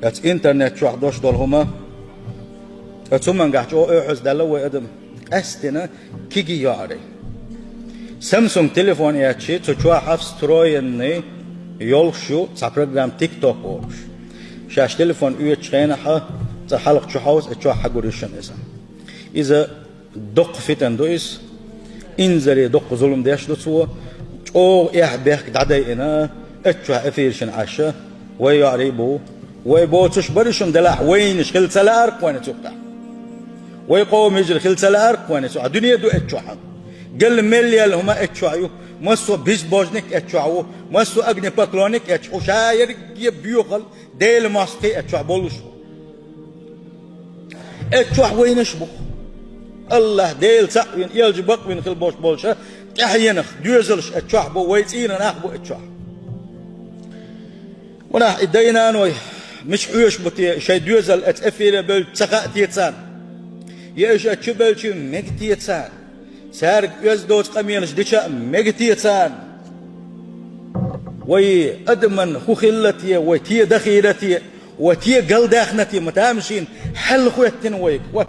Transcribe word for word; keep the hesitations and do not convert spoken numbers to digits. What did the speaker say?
Эцу интернет чохь долуш долу хӀума, оцу хӀумангахь чӀогӀа оьхьаздаьлла вай адам. Къаьстина киги йоӀарий. Samsung телефон эцчи, цу чохь встроенный йолуш ю цхьа программа TikTok олуш. Шаьш телефон оьцучу хенахь цкъа хьалха чу хьовса, оцу чохь хьагур ю шуна иза. Иза доккха фитна ду иза. Инзаре доккха зулам деш ду цо. ЧӀогӀа эхь-бехк дӀадайина, оцу чохь эфиршна Ӏаш, вай йоӀарий бу. Вай боцуш бара шуна делахь, вайнаш хила ца лаьара-кх вайна цу тӀехь. Вай къоман йижарий хила ца лаьара-кх вайна цу тӀехь. Дуьне ду оцу чохь. Гал мел яьлла хӀума оцу чохь ю. Массо а безбожник оцу чохь ву. Массо а огнепоклонник оцу чохь ву. Ша ерриге боьхалла Делан мостагӀий оцу чохь болуш бу. Оцу чохь вайнаш бу. АллахӀ Дела цхьаъ вина, элча бакъвина хила болуш болчу тӀаьхьенах доьзалш оцу чохь бу, вай цӀийнан нах бу оцу чохь. Мунахь и дай-наной мича хьоьжуш бу те, шайн доьзал оцу эфире бевлча ца хаьа те царна? Я уьш оцу чу бевлча мега те царна? Цаьрга оьзда доцу къамелаш дича а мега те царна? Вай адаман хӀун хилла те, вай те дахийра те, вай те галдаьхна те, ма тамашийна хьал хӀоьттина вайга. Вай